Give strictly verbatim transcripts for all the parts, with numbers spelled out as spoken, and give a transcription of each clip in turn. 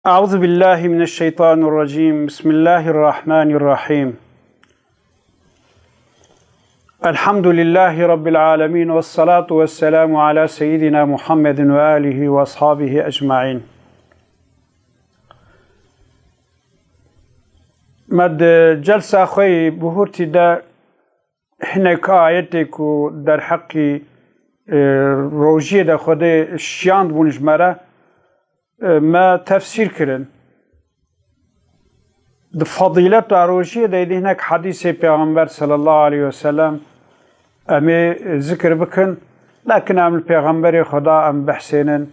أعوذ بالله من الشيطان الرجيم. بسم الله الرحمن الرحيم. الحمد لله رب العالمين، والصلاة والسلام على سيدنا محمد وآله وأصحابه أجمعين. Me di celsa xwe yê bihurtî de hinek ayetê ku derheqî, e, rojiyê de Xwedê şiyandbûn ji me re, e, me tefsîr kirin. Di fedîleta rojiyê de êdî hinek hedîsê Pêxember sallallahu aleyhi ve sellem em ê zikir bikin, lakin em li Pêxemberê Xweda em behsênin.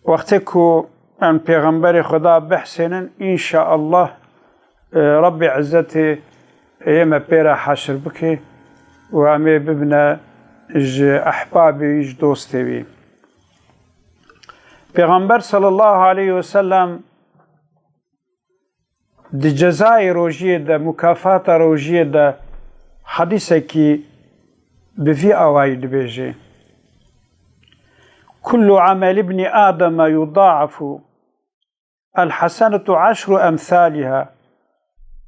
Wextê ku em Pêxemberê Xweda behsênin, înşaallah, e, Rebbê Izzetê ê me pê re heşir bike û em ê bibine ji ehbabê wî, ji dostê wî. Pêxember sallallahu aleyhi ve sellem di cezayê rojiyê de, mukafata rojiyê de hedîsekî bi vî awayî dibêje: "Kullu amel ibni Ademe yudaafu, el hasenetu aşru emsaliha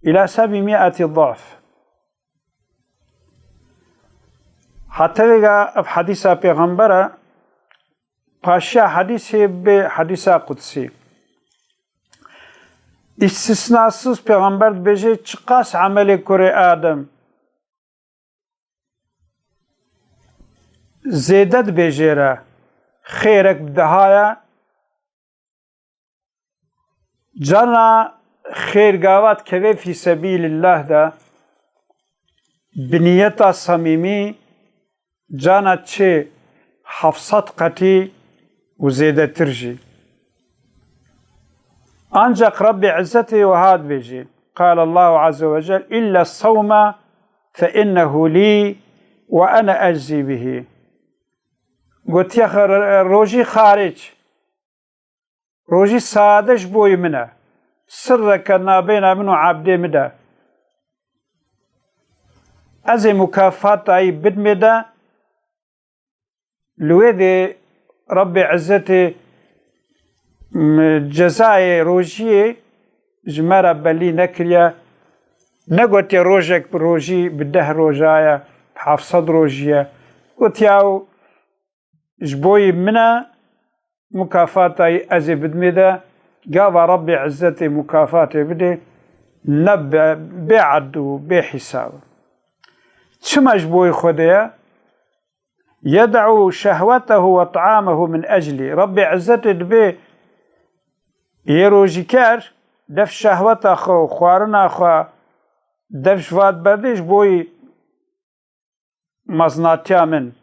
ila seb'i mi'ati da'f." Heta vêga ev hedîsa Pêxember e, paşiya hedîsê bê hedîsa qudsî. Îstisnasız Pêxember dibêje, çiqas emelê kurê Adem zêde dibê jê re, xêrek bi deha ye, carna xêr gava dikeve fî sebîlillah de, bi niyeta samîmî, carna çê heft sed qetî û zêdetir jî. Ancaq Rebbê Izzetê wiha dibêje, Qal Allahu Azze ve Cel, "İlla savme fe innehu li ve ene eczi bihi." Gotiye, "Rojî xaric, rojî sade ji boyî min e. Sirreke nabêna min û ebdê min de. Ez ê mukafata wî bidmê de." Li wê dê Rebbê Izzetê, m-, cezayê rojiyê ji me re belî nekiriye. Negotiye rojek bi rojî bi deh roja ye, bi heft sed rojî ye. Gotiye ew ji boyî min e, mukafata wî ez ê bidmê de, gava Rebbê Izzetê mukafatê bidê, ne be-, bê ed û bê hîsab. Çima ji boyî Xwedê ye? "Yed'u şehwetehu ve ta'amehu min eclî." Rebbê Izzetê dibê yê rojîker dev şehweta xwe û xwarina xwe dev ji va diberdê ji boyî meznatiya min.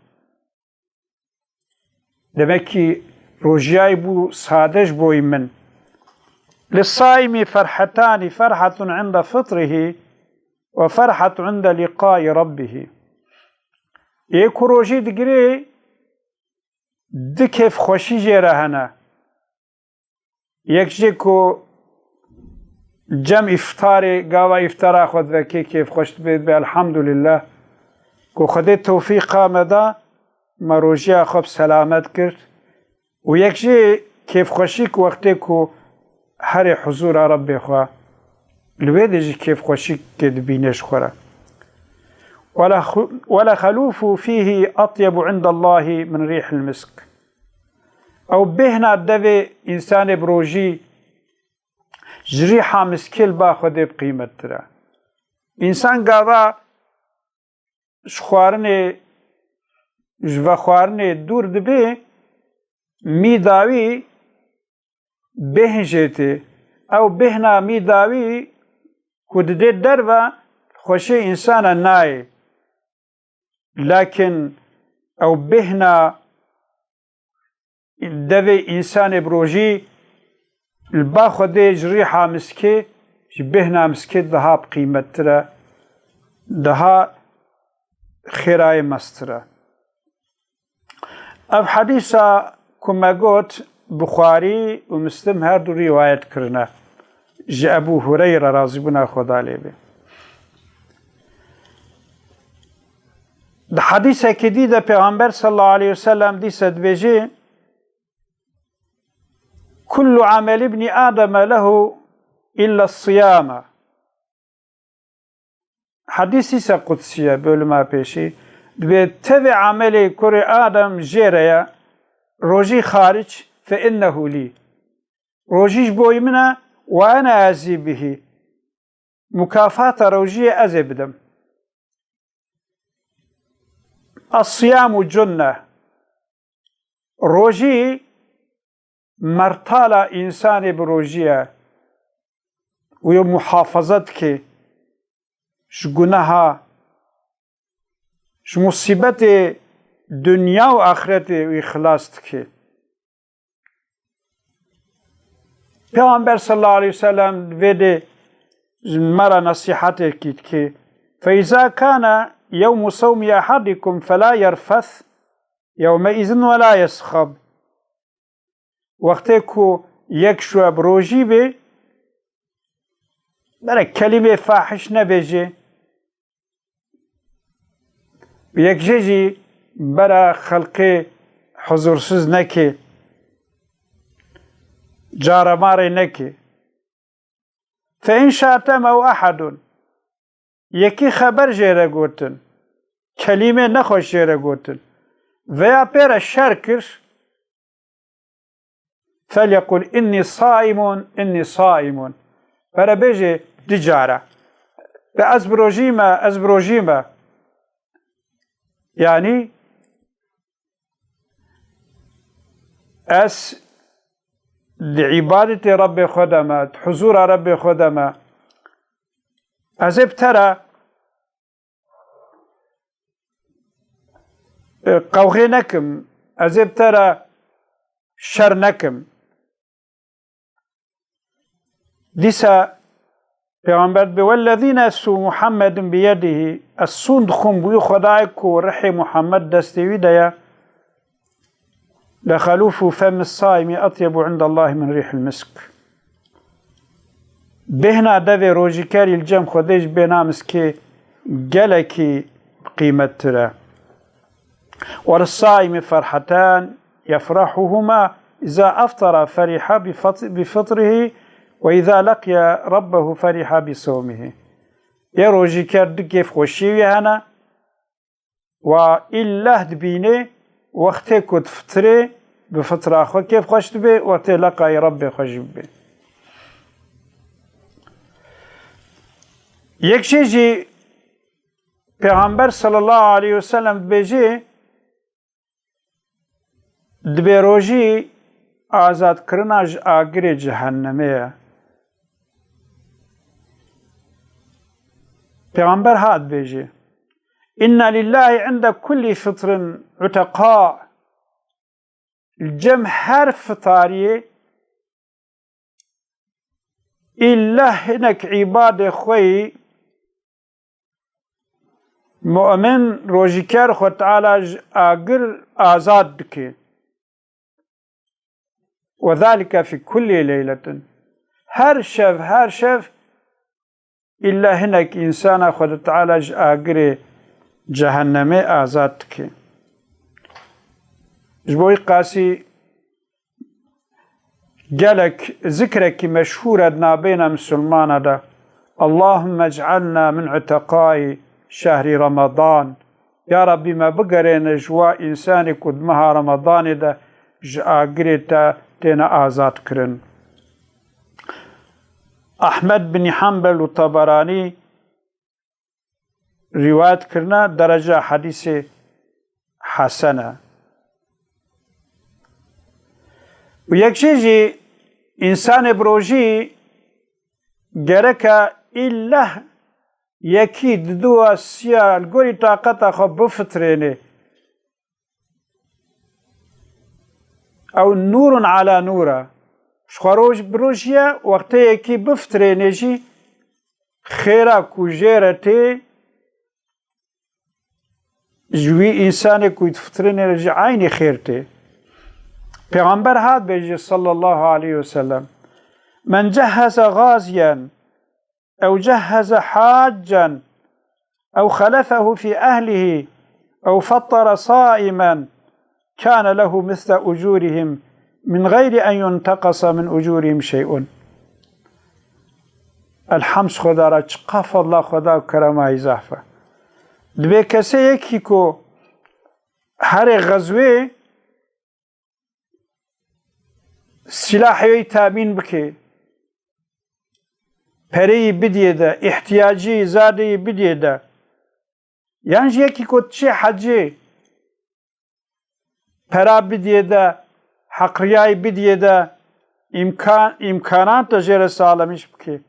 Demekî rojiyayî bû sade ji boyî min. "Lis-saimi ferhetanî, ferhetun inde fitrihî ve ferhetun inde liqayî Rebbihî." Ê ku rojî digirê, du kêfxweşî jê re hene. Yek jê ku cem îftarê, gava îftara xwe divekê kêfxweş dibê, dibê elhamdulillah ku Xwedê tewfîqa me da, me rojiya xwe bi selamet girt. Û yek jê kêfxweşîk wextê ku herê huzûra Rebbê xwe, li wê de jî kêfxweşîkê dibîne ji xwe re. "Wele xu-, wele xelûfu fîhî etyebu indellahî min rîhil misk." Ew bêhna devê însanê bi rojî ji rîha miskê li ba Xwedê bi qîmettir e. Însan gava ji xwarinê, ji vexwarinê dûr dibê, mîda wî bêhn jê tê. Ew bêhna mîda wî ku didê derve, xweşê însana nayê. Lakin ew bêhna devê însanê bi rojî li ba Xwedê ji rîha miskê, ji bêhna miskê daha bi qîmettir e, daha xêrayê mestir e. Ev hedîsa ku me got, Buxarî û Muslim her du rîwayet kirine. Ji Ebû Hureyre, razîbûna Xweda lê be. Di hedîsekî dî de Pêxember sallallahu aleyhi ve sellem dîse dibêjê, Kullu amel ibni Ademe lehu illa siyame. Hadîs îse qudsî ye, bölüma pêşî. Dibê tevê amelê kurê Adem jê re ye, rojî xaric, fe innehu lî. Rojî ji bo min e, we ene ezî bihî. Mukafata rojiyê ez ê bidim. Es-siyamu cunne. Rojî mertala însanê bi rojî ye. Wî muhafaza dike ji guneha, ji musîbetê dinya û axretê wî xilas dike. Peyxamber sallallahu aleyhi ve sellem vê de ji me re nesîhetê kî dike. Fe îza kana yewmu sewmi ehadikum fela yerfes yewme izin ve la yesxab. Wextê ku yek ji we bi rojî bê, bere kelîmê fahiş nebêje. Yek jê jî bera xelkê huzûrsuz neke, caremarê neke. Fe in şatemehu ehedun. Yekî xeber jê re gotin, kelîmê nexweş jê re gotin, veya pê re şer kir, felyekul inni saimun, inni saimun. Pere bêje du cara. Be ez bi rojî me, ez bi rojî me. Yanî ez di îbadetê Rebbê xwe de me, di huzûra Rebbê xwe de me. Ez ê bi te re, e, qewxê nekim, ez ê bi te re şer nekim. Dîsa Pêxember dibê, "Wellezî nefsû Muhammedin biyedihî", ez sûn dixwim bi wî Xwedayê ku rihê Muhammed destê wî de ye, "Lexelûfû femmi saimi etyebu indallahî min rîhil misk." Bêhna devê rojîkerî li cem Xwedê ji bêhna miskê gelekî qîmettir e. "Welessaimi ferhatan yefrahuhuma, iza eftara feriha bi fat-, bi fitrihi ve iza leqiya Rabbehu feriha bi sewmihi." Yê rojîker du kêfxweşiyê wî hene, wa îlleh dibîne, wextê ku difitirê, bi fitra xwe kêfxweş dibe, wextê leqayî Rebbê xwe jî bibe. Yek jê jî Pêxember sallallahu aleyhi ve sellem dibêje, dibê rojî azadkirina ji agirê cehennemê ye. Pêxember ha dibêje, "Inne lillahi inde kulli fitrin uteqa." Li cem her fitariyê îlleh hinek îbadê xwe yî mu'min, rojîker Xwe Teala ji agir azad dike. "Ve zalike fî kullî leyletin." Her şev, her şev îlleh hinek însana Xwedê Teala ji agirê cehennemê azad dike. Ji bo wî qasî gelek zikrekî meşhûr e di nabêna misilmana de. "Allahümme ec'alna min uteqayî şehrî Ramadan." Ya Rabbî, me bigerêne ji wa însanê ku di meha Ramadanê de ji agirê te têne azad kirin. Ahmed bin Hanbel û Taberanî rîwayet kirine, dereca hedîsê hesen e. Û yek jê jî însanê bi rojî gereke îlleh yekî di duwa siya li gorî taqeta xwe bifitirênê. Ew nûrun ala nûr e. Ji xwe roj bi rojî ye, wextê yekî bifitirênê jî xêra ku jê re tê, ji wî însanê ku difitirênê re jî eynî xêr tê. Pêxember hat bêje sallallahu aleyhi ve sellem, "Men cehheze gaziyen ew cehheze haccen ew xelefehu fî ehlihi ew fettara saimen kâne lehu misle ucûrihim من غير أن ينتقص من أجورهم شيء. Elhamd Xweda re, çiqa fadla Xweda û kerema wî zehf e. Dibê kesê yekî ku herê xezwê silahê wî temîn bike, pereyî bidiyê de, îhtiyacî zadeyî bidiyê de, yan jî yekî ku diçê hecê, pera bidiyê de, heqriyayî bidiyê de, îmkan, îmkanan te jê re salemîş bike.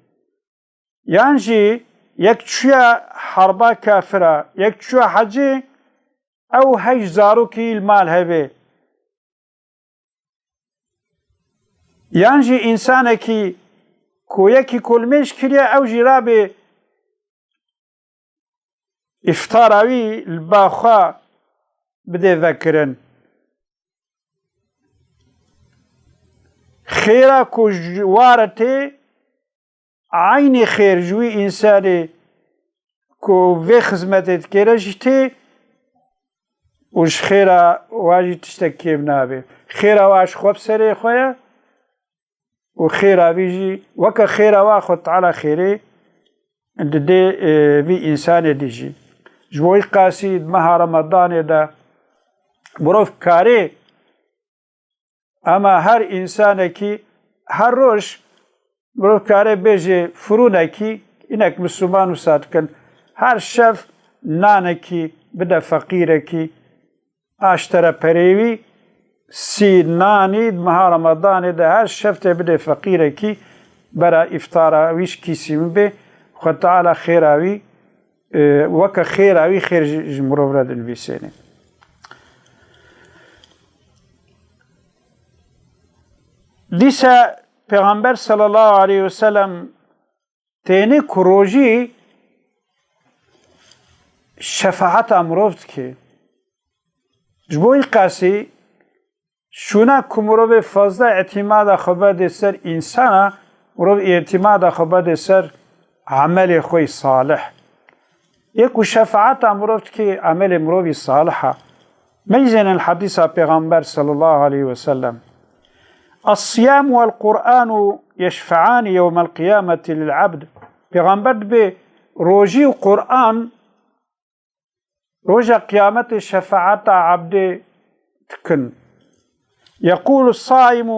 Yan jî yek çûye herba kafira, yek çûye hecê, ew heşt zarokî li mal hebe. Yan jî însanekî ku yekî kolmêj kiriye, ew jî rabê îftara wî li ba xwe bidê vekirin. Xêra ku ji wa re tê, eynî xêr ji wî însanê ku vê xizmetê dikê re jî tê û ji xêra wa jî tiştek kêm nabe. Xêra wa ji xwe bi serê xwe ye û xêra vî jî weke xêra wa Xwe Teala xêrê didê, e, vî însanê dî jî. Ji bo wî qasî di meha Remedanê de mirov karê, ema her însanekî her roj mirov kare bêje firûnekî, înek misliman wisa dikin, her şev nanekî bide feqîrekî, aştere perê wî sî nanî di meha Remedanê de her şev tê bidê feqîrekî, bera îftara wî ji kîsî min bê, Xwe Teala xêra wî, e, weke xêra wî xêr ji, ji mirov re dinivîsêne. Dîse Pêxember sallallahu aleyhi ve sellem têne ku rojî şefaeta mirov dike. Ji bo wî qasî şûna ku mirovê fazla îtîmada xwe bede ser însana, mirov îtîmada xwe bede ser emelê xwe yî salih. Yê ku şefaeta mirov dike, emelê mirovî salih e. Meyzênin hedîsa Pêxember sallallahu aleyhi ve sellem. الصيام والقرآن يشفعان يوم القيامة للعبد. Pêxember dibê rojî û Quran roja qiyametê şefaeta ebdê dikin. يقول الصائم: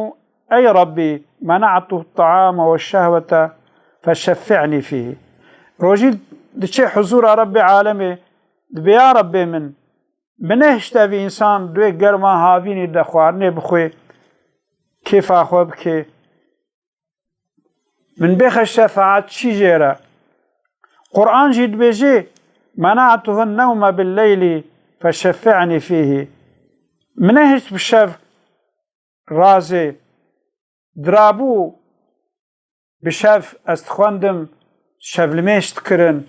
أي ربي، منعته الطعام والشهوة فشفعني فيه. Rojî diçe huzura Rebbê alemê, dibê: Ya Rebbê min, min nehişte vî însan di wê germa havînî de xwarinê bixwe, kêfa xwe bike. Min bêxe şefaetçî jê re. Quran jî dibêje: منعته النوم بالليل فشفعني فيه. Min nehişt bi şev razê. Dirabû bi şev ez dixwendim, şevlimêj dikirin,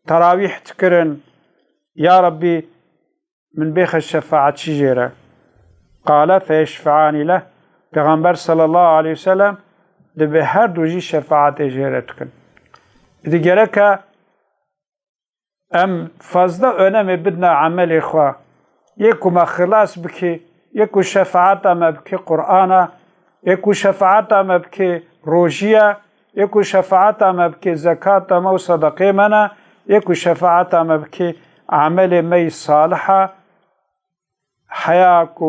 terawîh dikirin. Ya Rebbî, min bêxe şefaetçî jê re. Qale feyeşfeanî leh. Pêxember sallallahu aleyhi ve sellem dibê her du jî şefaetê jê re dikin. Îdî gereke em fazla önemê bidine emelê xwe. Yê ku me xilas bike, yê ku şefaeta me bike Qur'an e, yê ku şefaeta me bike rojî ye, yê ku şefaeta me bike zekata me û sedeqê me ne, yê ku şefaeta me bike emelê me yî salih e, heya ku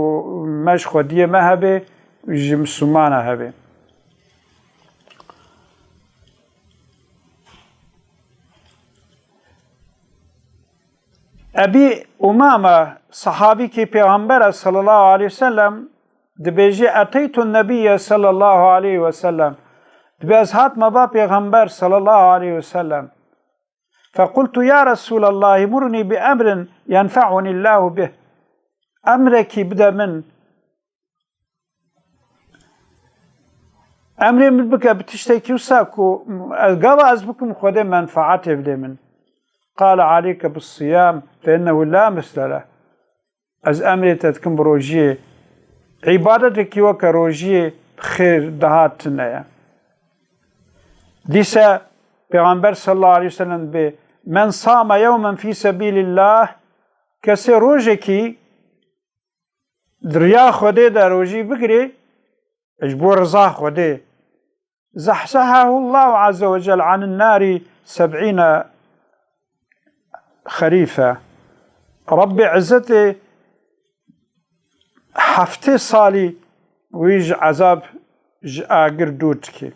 me ji xwediyê me hebe, ji Mislimana hebe. Ebî Umame, sahabîkî Pêxember e sallallahu aleyhi ve sellem, dibêje: Eteytu Nebiyye sallallahu aleyhi ve sellem. Dibê ez hatime ba Pêxember sallallahu aleyhi ve sellem. Fequltu: Ya Resulallah, murni bi emrin yenfe'uni Allahu bih. Emrekî bide min. Emrê min bike bi tiştekî wisa ku ez gava ez bikim Xwedê menfaetê bide min. Qale: Aleyke bis siyam fe innehu la misle leh. Ez emrê te dikim bi rojiyê. Îbadetekî weke rojiyê bi xêr daha tune ye. Dîse Pêxember sallallahu aleyhi ve sellem dibê: Men same yewmen fî sebîlillah, kesê rojekî di riya Xwedê de rojî bigirê, ji bo riza Xwedê. Zehzehehu Allahu azze ve cel anin nari seb'îne xerîfe. Rabbê Izzetê heftê salî wî ji ezab, ji agir dûr dike.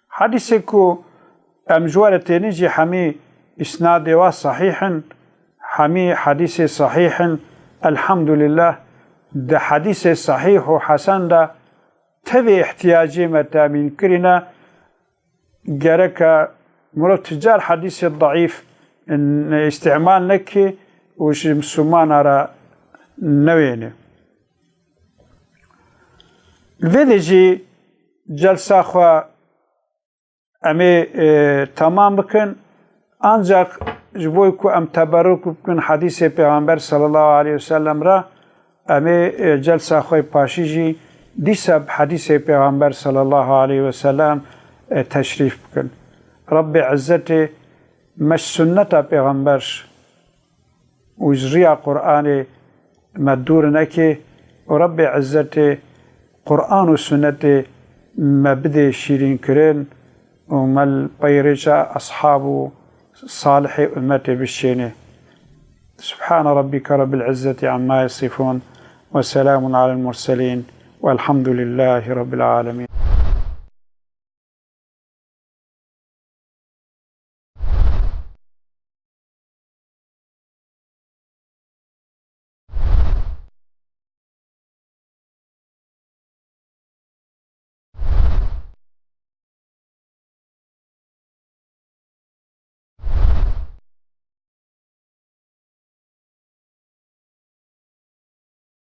Hadîsê ku em ji we re tênin jî hemî îsnadê wa sehîh in, hemî hadîsê sehîh in. Elhamdulillah, di hadîsê sehîh û hesen de tevî ihtiyacê me temîn kirîne. Gereke mirov tu car hadîsê deîf n-, îstîmal neke û ji Mislimana re newêne. Li vê de jî celsa xwe em ê, e, temam bikin. Ancak ji bo ku em teberruk bikin hadîsê Pêxember sallallahu aleyhi ve sellem re, em ê, e, celsa xwe paşî jî dîsa bi hadîsê Pêxember sallallahu aleyhi ve sellem, e, teşrîf bikin. Rabbê Izzetê me ji sunneta Pêxember û ji riya Qur'anê me dûr neke û Rebbê Izzetê Qur'an û Sunnetê me bidê şîrînkirin û me li pey rêça eshab û salihê ummetê bişêne. Subhane Rabbike Rabbil İzzeti amma yasifun ve selamun alel murselin velhamdülillahi Rabbil alemin.